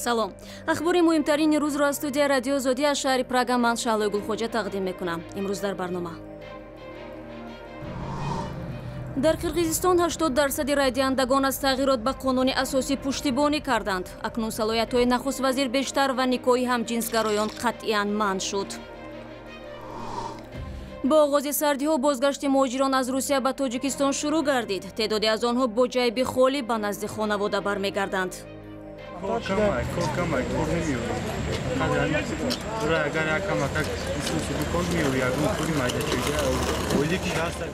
Салом. Ахбори муҳимтарини рӯзро аз студияи Радиои Озодӣ аз шаҳри Прага ман, Шаҳлои Гулхоҷа, тақдим мекунам. Имрӯз дар барнома: дар Қирғизистон 80 дарсади райдиҳандагон аз тағйирот ба қонуни асосӣ пуштибонӣ карданд. Акнун салоҳиятҳои нахуствазир бештар ва никоҳи ҳамҷинсгароён қатъиян манъ шуд. Бо оғози сардиҳо бозгашти муҳоҷирон аз Русия ба Тоҷикистон шурӯъ гардид. Теъдоде аз онҳо бо ҷайби холӣ ба назди хонавода бармегарданд. Кор камай, кор камай, кор намеёбӣ. Агар як камакак исусу кор меёбӣ, ягон кори майдачида ойлики ҳаста.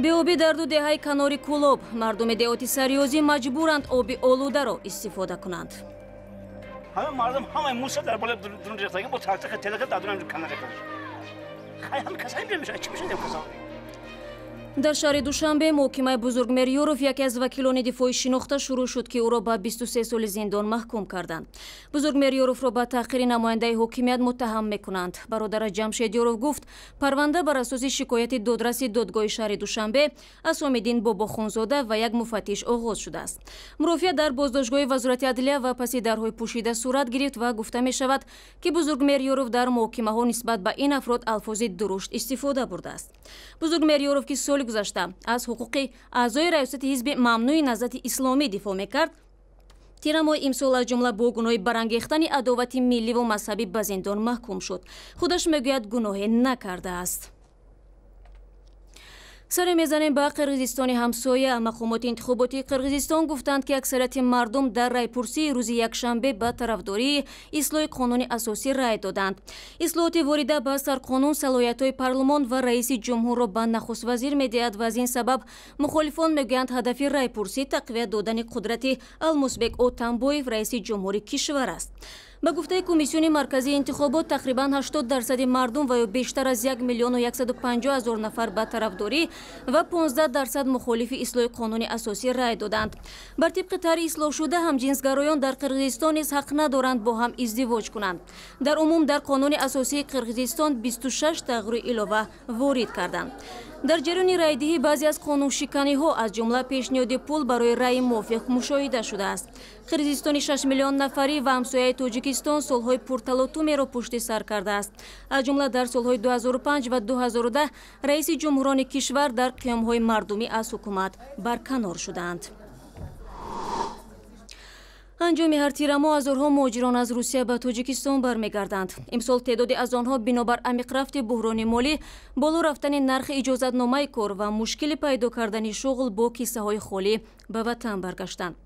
Беобӣ дар ду деҳаи канори Кӯлоб. Мардуми деҳоти Сариёзӣ маҷбуранд оби олударо истифода кунанд. Ҳама мардум ҳамаи муса дар бола дурун рехтаги, бо тактиқа телака дар дурун кана рехта. Ҳама касай мешавад, чӣ мешавад касо? Дар шаҳри Душанбе муҳокимаи Бузургмер Ёров, яке аз вакилони дифои шинохта, шурӯъ шуд, ки ӯро ба 23 соли зиндон маҳкум карданд. Бузургмер Ёровро ба таҳқири намояндаи ҳокимият муттаҳам мекунанд. Бародараш Ҷамшед Ёров гуфт, парванда бар асоси шикояти додраси додгоҳи шаҳри Душанбе Асомиддин Бобохунзода ва як муфаттиш оғоз шудааст. Мурофиа дар боздоштгоҳи Вазорати адлия ва паси дарҳои пӯшида сурат гирифт ва гуфта мешавад, ки Бузургмер Ёров дар муҳокимаҳо нисбат ба ин афрод алфози дурушт истифода бурдааст. Бузургмер Ёров, ки соли гузашта аз ҳуқуқи аъзои раёсати ҳизби мамнӯи Наҳзати Исломӣ дифоъ мекард, тирамоҳи имсол аз ҷумла бо гуноҳи барангехтани адовати милливу мазҳабӣ ба зиндон маҳкум шуд. Худаш мегӯяд, гуноҳе накардааст. Саре мезанем ба Қирғизистони ҳамсоя. Мақомоти интихоботии Қирғизистон гуфтанд, ки аксарияти мардум дар райпурсии рӯзи якшанбе ба тарафдории ислоҳи қонуни асосӣ рай доданд. Ислоҳоти ворида ба сарқонун салоҳиятҳои парлумон ва раиси ҷумҳурро ба нахуствазир медиҳад ва аз ин сабаб мухолифон мегӯянд, ҳадафи райпурсӣ тақвият додани қудрати Алмусбек Отамбоев, раиси ҷумҳури кишвар аст. Ба гуфтаи Комиссиони марказии интихобот, тақрибан 80 дарсади мардум ва ё бештар аз 1 миллиону 150 ҳазор нафар ба тарафдорӣ ва 15% мухолифи ислоҳи қонуни асосӣ рай доданд. Бар тибқи тарҳи ислоҳшуда, ҳамҷинсгароён дар Қирғизистон низ ҳақ надоранд бо ҳам издивоҷ кунанд. Дар умум дар қонуни асосии Қирғизистон 26 тағйиру илова ворид карданд. Дар ҷараёни райдиҳӣ баъзе аз қонуншиканиҳо, аз ҷумла пешниҳоди пул барои раъи мувофиқ, мушоҳида шудааст. Қирғизистони 6 миллион нафарӣ ва ҳамсояи Тоҷикистон солҳои пурталотумеро пушти сар кардааст. Аз ҷумла дар солҳои 2005 ва 2010 раиси ҷумҳурони кишвар дар қиёмҳои мардумӣ аз ҳукумат барканор шуданд. Анҷоми ҳар тирамоҳ ҳазорҳо муҳоҷирон аз Русия ба Тоҷикистон бармегарданд. Имсол теъдоди аз онҳо бинобар амиқрафти буҳрони молӣ, боло рафтани нархи иҷозатномаи кор ва мушкили пайдо кардани шуғл бо киссаҳои холӣ ба ватан баргаштанд.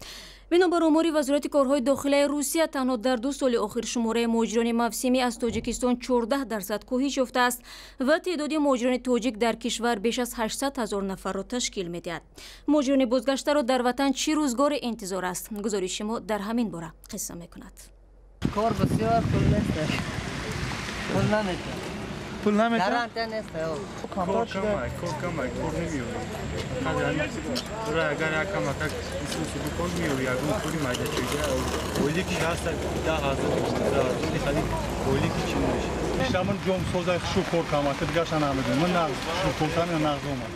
Бинобар омори Вазорати корҳои дохилаи Русия, танҳо дар 2 соли охир шумораи муҳоҷирони мавсимӣ аз Тоҷикистон 14% коҳиш ёфтааст ва теъдоди муҳоҷирони тоҷик дар кишвар беш аз 800 ҳазор нафарро ташкил медиҳад. Муҳоҷирони бозгаштаро дар ватан чӣ рӯзгоре интизор аст? Гузориши мо дар ҳамин бора қисса мекунад. Кор бисёр, пул нест, пул наметиҳад. Пул наметиҳад? Гарантия нест. Кор камай, кор камай, кор намеёбӣ. Агар як камакак исусу кор меёбӣ, ягон кори майдачида ойлики ҳаста 10 000, 15 000, хали ойлики чӣ мешавад? Иштамон ҷомсоза шу кор камака, дигарша намедонем. Ман нағз шу кор кам, нағз омад.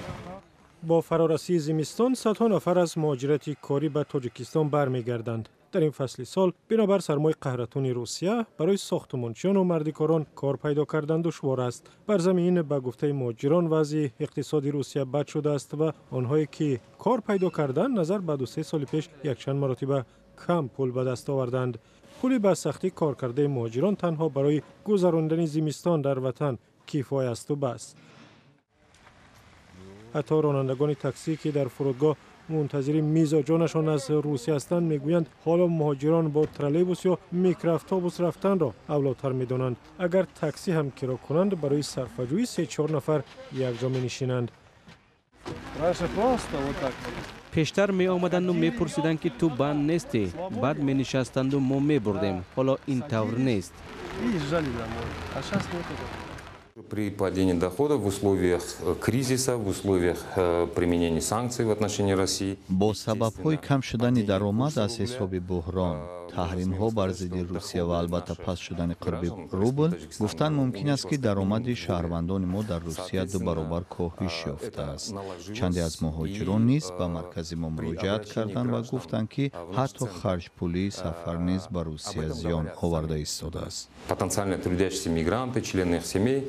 Бо фарорасии зимистон садҳо нафар аз муҳоҷирати корӣ ба Тоҷикистон бармегарданд. Дар ин фасли сол бинобар сармои қаҳратони Русия барои сохтумончиёну мардикорон кор пайдо кардан душвор аст. Бар замин, ба гуфтаи муҳоҷирон, вазъи иқтисоди Русия бад шудааст ва онҳое ки кор пайдо карданд, назар ба 2-3 соли пеш якчанд маротиба кам пул ба даст оварданд. Пули ба сахтӣ коркардаи муҳоҷирон танҳо барои гузарондани зимистон дар ватан кифоя асту бас. Ҳатто ронандагони таксӣ, ки дар фурудгоҳ мунтазири мизоҷонашон аз Русия ҳастанд, мегӯянд, ҳоло муҳоҷирон бо троллейбус ё микроавтобус рафтанро авлотар медонанд. Агар таксӣ ҳам киро кунанд, барои сарфаҷӯӣ се-чор нафар якҷо менишинанд. Пештар меомаданду мепурсиданд, ки ту банд нестӣ, баъд менишастанду мо мебурдем. Ҳоло ин тавр нест. При падении доходов в условиях кризиса, в условиях применения санкций в отношении России. Бо сабабҳои кам шудани даромад аз ҳисоби буҳрон, таҳримҳо бар зидди Русия ва албатта паст шудани қурби рубл, гуфтан мумкин аст, ки даромади шаҳрвандони мо дар Русия ду баробар коҳиш ёфтааст. Чанде аз муҳоҷирон низ ба маркази мо муроҷиат карданд ва гуфтанд, ки ҳатто харҷпулии сафар низ ба Русия зиён оварда истодааст. Потенциально трудящиеся мигранты, члены их семей.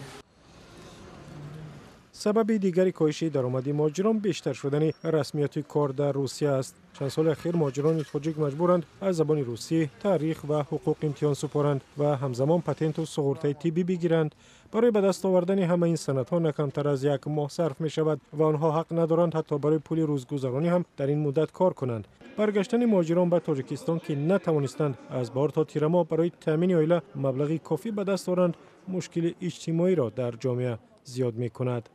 Сабаби дигари коҳиши даромади муҳоҷирон бештар шудани расмиёти кор дар Русия аст. Чанд соли ахир муҳоҷирони тоҷик маҷбуранд аз забони русӣ, таърих ва ҳуқуқ имтиҳон супоранд ва ҳамзамон патенту суғуртаи тиббӣ бигиранд. Барои ба даст овардани ҳама ин санадҳо на камтар аз як моҳ сарф мешавад ва онҳо ҳақ надоранд ҳатто барои пули рӯзгузаронӣ ҳам дар ин муддат кор кунанд. Баргаштани муҳоҷирон ба Тоҷикистон, ки натавонистанд аз баҳор то тирамоҳ барои таъмини оила маблағи кофӣ ба даст оранд, мушкили иҷтимоиро дар ҷомеа зиёд мекунад.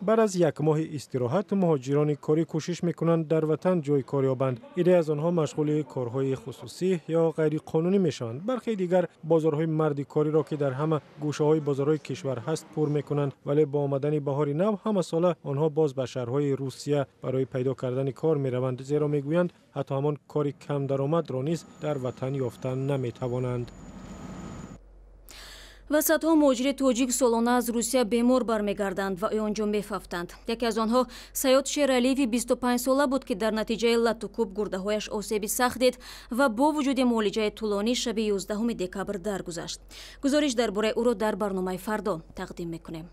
Баъд аз як моҳи истироҳат муҳоҷирони корӣ кӯшиш мекунанд дар ватан ҷои кор ёбанд. Иддае аз онҳо машғули корҳои хусусӣ ё ғайриқонунӣ мешаванд. Бархе дигар бозорҳои мардикориро, ки дар ҳама гӯшаҳои бозорҳои кишвар ҳаст, пур мекунанд, вале бо омадани баҳори нав ҳамасола онҳо боз ба шаҳрҳои Русия барои пайдо кардани кор мераванд, зеро мегӯянд ҳатто ҳамон кори камдаромадро низ дар ватан ёфта наметавонанд. Ва садҳо муҳоҷири тоҷик солона аз Русия бемор бармегарданд ва он ҷо мефафтанд. Яке аз онҳо Саёд Шералиеви 25-сола буд, ки дар натиҷаи латтукӯб гурдаҳояш осеби сахт дид ва бо вуҷуди муолиҷаи тӯлонӣ шаби 11 декабр даргузашт. Гузориш дар бораи ӯро дар барномаи фардо тақдим мекунем.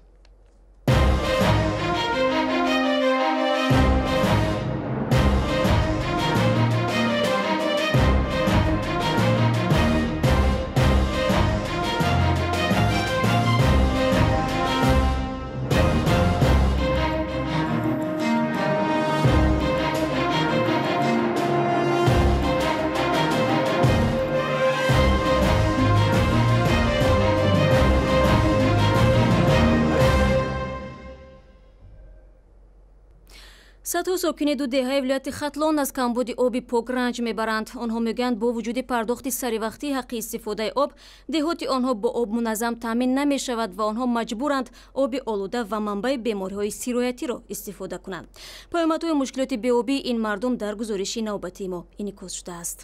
Садҳо сокини ду деҳаи вилояти Хатлон аз камбуди оби пок ранҷ мебаранд. Онҳо мегӯянд, бо вуҷуди пардохти саривақтии ҳаққи истифодаи об, деҳоти онҳо бо об муназзам таъмин намешавад ва онҳо маҷбуранд оби олуда ва манбаи бемориҳои сироятиро истифода кунанд. Паёмадҳои мушкилоти беобии ин мардум дар гузориши навбатии мо инъикос шудааст.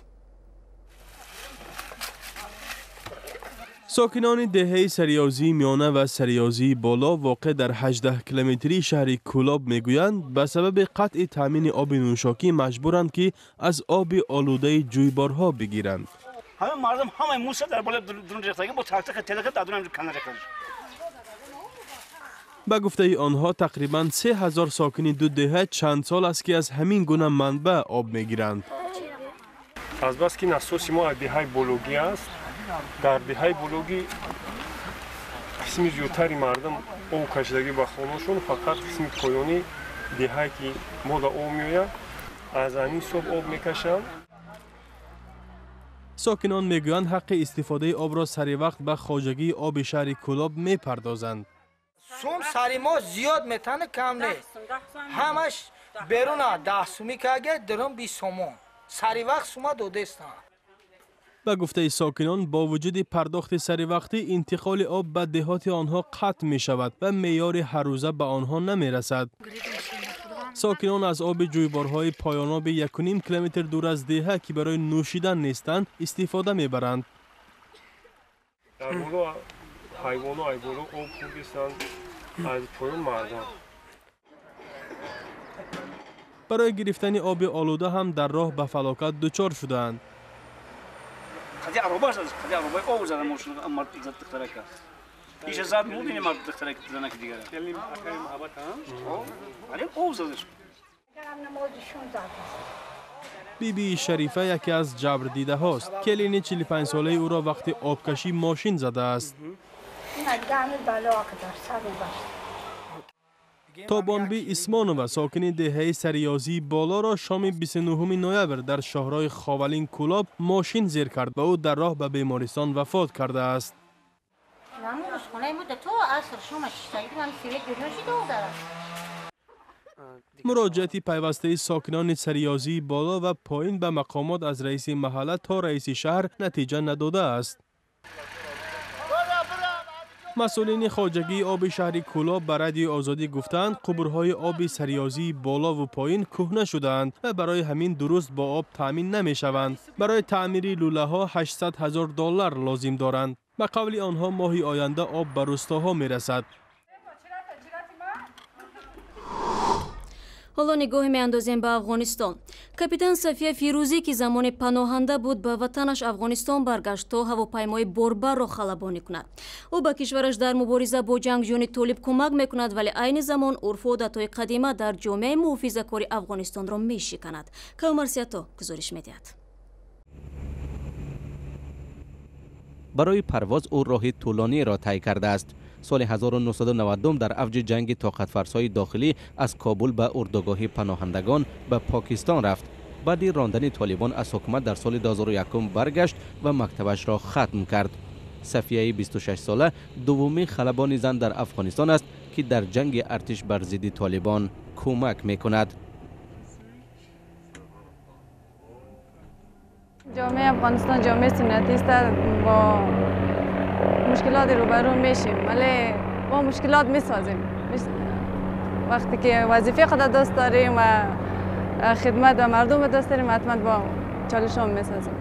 Сокинони деҳаи Сариёзии Миёна ва Сариёзии Боло воқеъ дар 18 километрии шаҳри Кӯлоб мегӯянд, ба сабаби қатъи таъмини оби нӯшокӣ маҷбуранд, ки аз оби олудаи ҷӯйборҳо бигиранд. Ҳама мардум ҳамаи муса дар болои дурун рехтагӣ бо тактиқи телека дар дурун кана рехтагӣ. Ба гуфтаи онҳо тақрибан 3000 сокини ду деҳа чанд сол аст, ки аз ҳамин гуна манбаъ об мегиранд. Азбаски насоси мо аз деҳаи Бологӣ аст, дар деҳаи Бологӣ қисми зиёдтари мардум об кашидагӣ ба хонашон, фақат қисми поёни деҳае ки мо да об меояд, аз ҳамин ҳисоб об мекашанд. Сокинон мегӯянд, ҳаққи истифодаи обро сари вақт ба хоҷагии оби шаҳри Кӯлоб мепардозанд. Сум сари мо зиёд метана, кам нест. Ҳамаш беруна 10 сумӣ кага, дурун 20 сомон. Сари вақт сума додестанд. Ба гуфтаи сокинон, бо вуҷуди пардохти саривақтӣ интиқоли об ба деҳоти онҳо қатъ мешавад ва меъёри ҳаррӯза ба онҳо намерасад. Сокинон аз оби ҷӯйборҳои поёноби 1,5 километр дур аз деҳа, ки барои нӯшидан нестанд, истифода мебаранд. Дар боло ҳайвоно ай боло об хӯрдистанд, аз поён мардум. Барои гирифтани оби олуда ҳам дар роҳ ба фалокат дучор шудаанд. Қади ароба зад, қади аробаи об зада мошин мард зад духтарака. Иша зад мудини мард духтарака занаки дигара. Али об задаш. Бибии Шарифа яке аз ҷабрдидаҳост. Келини 45-солаи ӯро вақти обкашӣ мошин задааст. Тобонби Исмонова сокини деҳаи Сариёзии Болоро шоми 29 ноябр дар шоҳроҳи Ховалин Кӯлоб мошин зер кард ва ӯ дар роҳ ба бемористон вафот кардааст. Муроҷиати пайвастаи сокинони Сариёзии Боло ва поин ба мақомот аз раиси маҳалла то раиси шаҳр натиҷа надодааст. Масъулини хоҷагии оби шаҳри Кӯлоб ба Радиои Озодӣ гуфтаанд, қубурҳои оби сарёзии болову поин кӯҳна шудаанд ва барои ҳамин дуруст бо об таъмин намешаванд. Барои таъмири лӯлаҳо 800 ҳазор доллар лозим доранд. Ба қавли онҳо, моҳи оянда об ба рустоҳо мерасад. Ҳоло нигоҳе меандозем ба Афғонистон. Капитан Сафия Фирӯзӣ, ки замоне паноҳанда буд, ба ватанаш Афғонистон баргашт то ҳавопаймои борбарро халабонӣ кунад. Ӯ ба кишвараш дар мубориза бо ҷангҷӯёни толиб кӯмак мекунад, вале айни замон урфу одатҳои қадима дар ҷомеаи муҳофизакори Афғонистонро мешиканад. Кавмарсиято гузориш медиҳад. Барои парвоз ӯ роҳи тӯлониро тай кардааст. Соли 1992 дар авҷи ҷанги тоқатфарсои дохилӣ аз Кобул ба урдугоҳи паноҳандагон ба Покистон рафт. Баъди рондани толибон аз ҳукумат дар соли 2001 баргашт ва мактабашро хатм кард. Сафияи 26сола дуввумин халабони зан дар Афғонистон аст, ки дар ҷанги артиш бар зидди толибон кӯмак мекунад. ҷомеаи Афғонистон ҷомеаи суннатӣ аст, бо мушкилот рӯбарӯ мешیم, вале бо мушкилот месозем. وقتی که وظیفه خود دوست داریم و خدمت به مردم دوست داریم، حتما با چالش هم میسازیم.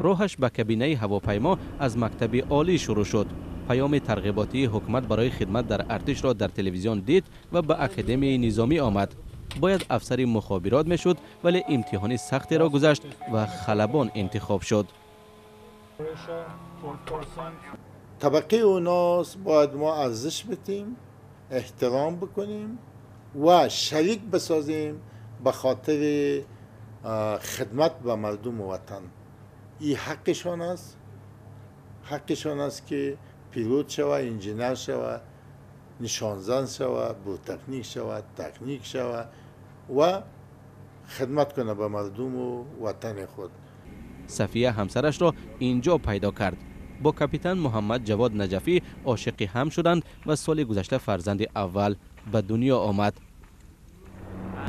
роҳаш ба кабинаи ҳавопаймо аз мактаби олӣ шурӯъ шуд. Паёми тарғиботии ҳукумат барои хидмат дар артишро дар телевизион дид ва ба академияи низомӣ омад. Бояд афсари мухобирот мешуд, вале имтиҳони сахтеро гузашт ва халабон интихоб шуд. طبقه اوناست باید ما ارزش بدیم، احترام بکنیم و شریک بسازیم به خاطر خدمت به مردم و وطن. این حقشان است، حقشان است که پیلوت شود، انجینر شود، نشانزن شود، بوتکنیک شود، تکنیک شود و خدمت کنه به مردم و وطن خود. صفیه همسرش را اینجا پیدا کرد. با کاپیتان محمد جواد نجفی عاشق هم شدند و سال گذشته فرزند اول به دنیا آمد.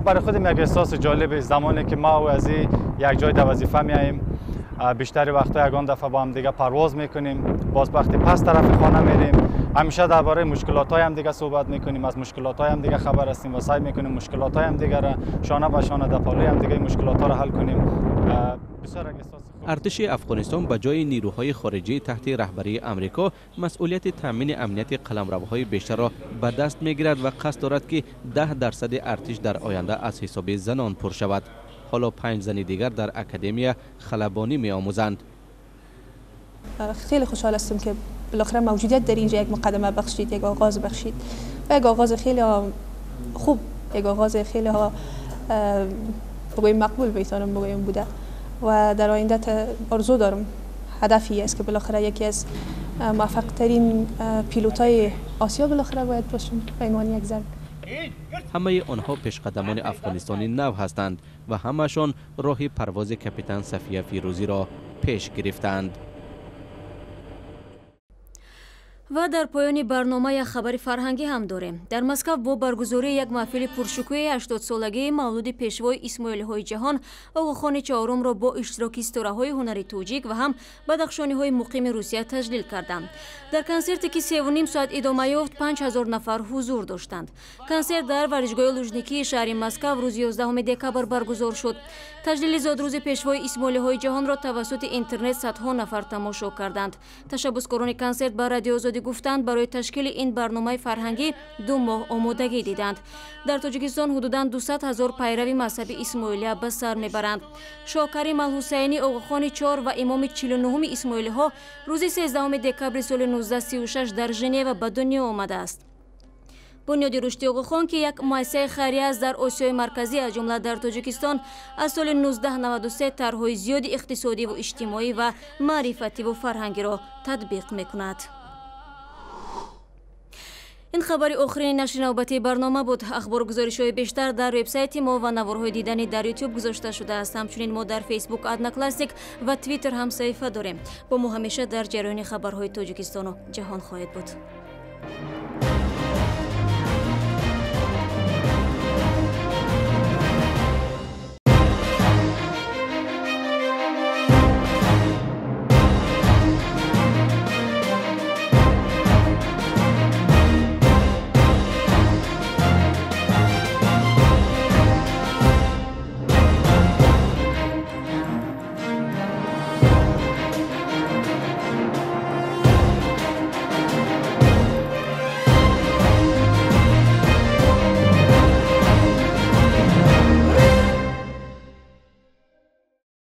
برای خودم یک احساس جالب، زمانی که ما و از یک جای در وظیفه میاییم، بیشتر وقتا یگان دفعه با هم دیگه پرواز میکنیم، باز وقتی پس طرف خانه میریم همیشه درباره مشکلات های هم دیگه صحبت میکنیم، از مشکلات های هم دیگه خبر هستیم و سعی میکنیم مشکلات های هم دیگه را شانه به شانه در پالوی هم دیگه مشکلات ها را حل کنیم. بسیار احساس. ارتش افغانستان به جای نیروهای خارجی تحت رهبری امریکا مسئولیت تامین امنیت قلمروهای بیشتر را به دست میگیرد و قصد دارد که 10% ارتش در آینده از حساب زنان پر شود. حالا 5 زن دیگر در اکادمی خلبانی می آموزند. خیلی خوشحال هستم که بالاخره موجودیت در اینجا یک مقدمه بخشید، یک آغاز بخشید و یک آغاز خیلی خوب، یک آغاز خیلی بگویم مقبول بیتانم بگویم بوده و در آینده آرزو دارم، هدفی است که بالاخره یکی از موفق ترین پیلوت‌های آسیا بالاخره باید باشم به عنوان یک زن. همه آنها پیشقدمان افغانستانی نو هستند و همه‌شان راه پرواز کاپیتان صفیه فیروزی را پیش گرفتند. و در پایان برنامه یک خبر فرهنگی هم داریم. در مسکو با برگزاری یک محفل پرشکوه 80 سالگی مولود پیشوای اسماعیلی‌های جهان آقاخان چهارم را با اشتراک ستاره‌های هنری تاجیک و هم بدخشانی‌های مقیم روسیه تجلیل کردند. در کنسرتی که 3.5 ساعت ادامه یافت 5000 نفر حضور داشتند. کنسرت در ورزشگاه لوژنیکی شهر مسکو روز 11 دکابر برگزار شد. تجلیل زادروز پیشوای اسماعیلی‌های جهان را توسط اینترنت صدها نفر تماشا کردند. تشبثکاران کنسرت به رادیو آزادی گفتند برای تشکیل این برنامه فرهنگی 2 ماه آمادگی دیدند. در تاجیکستان حدوداً 200 هزار پیرو مذهب اسماعیلیه به سر میبرند. شاه کریم الحسینی آقاخان 4 و امام 49 اسماعیلی ها روز 13 دکابر سال 1936 در ژنو به دنیا آمده است. بنیاد رشد آقاخان که یک مؤسسه خیریه است در آسیای مرکزی از جمله در تاجیکستان از سال 1993 طرح‌های زیاد اقتصادی و اجتماعی و معرفتی و فرهنگی را تطبیق میکند. این خبر آخرین نشر نوبتی برنامه بود. اخبار و گزارش‌های بیشتر در وبسایت ما و نوارهای دیدنی در یوتیوب گذاشته شده است. همچنین ما در فیسبوک، ادناکلاسیک و توییتر هم صفحه داریم. با ما همیشه در جریان خبرهای تاجیکستان و جهان خواهید بود.